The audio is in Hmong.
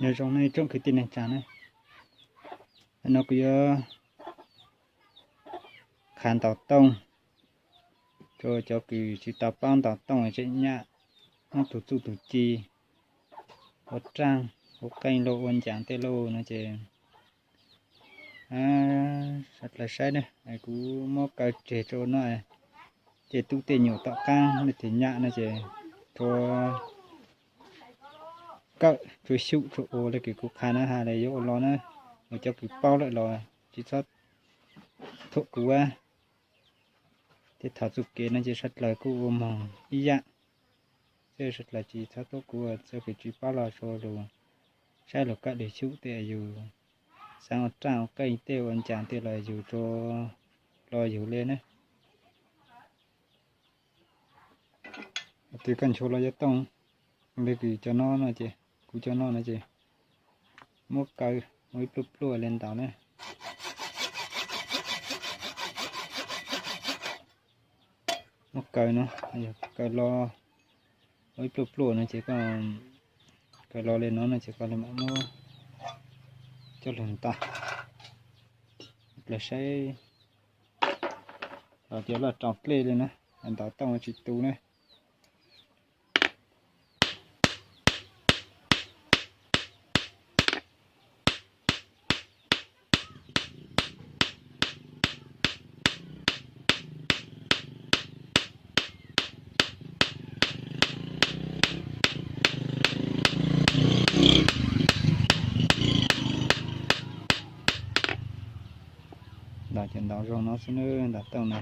Nyob zoo nej tsoom kwv tij neej tsa na, no kuv yuav qhav ntaus tooj rau cov kws tsis tau paub ntaus tooj, tseem nyam muab tus txuj tus ci ua raaj ua qeej lauj, ua ncaas tej lauj no ces sawv dlawg saib na, kuv muab kaw tseg rau no, ces tub tej nyuam tom qaab leej twg nyam no ces tsuav kawm, tsuav xyum, tsuav ua le kws kuv qha na has le yuav ua los na. Ua cov kws paub lawm los tsis txhob thuam kuv, thiab thaum txuj kev no ces sawv dlawg kuj ua moog ib yaam, thiab sawv dlawg tsis txhob thuam kuv, txawm kws tsis paub los tsuav lug saib lug kawm lug xyum tej, yug xaav ua raaj ua qeej tej ua ncaas tej los yug tsuav los yug le na. Twb koj nchuav los yuav tooj, le kws cov no no ces, kuv cov no no ces muab kaw ua ib pluaj pluaj le ntaus na. Muab kaw no, kaw los ua ib pluaj pluaj no ces koj kaw los le no no ces koj le mam muab coj lug ntaus. Dlawg saib, los tias loj rau dlej le na, ntaus tooj tsis tu na. Ntaus ces ntaus zoo no xwb na, ntaus tooj na.